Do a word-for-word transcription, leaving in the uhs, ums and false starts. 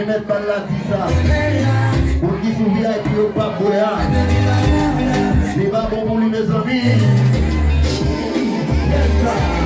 Mèt bal la di sa. Moun ki sou V I P yo k pa bwè a. Li pa bon pou li, mezanmi. Yes, sa.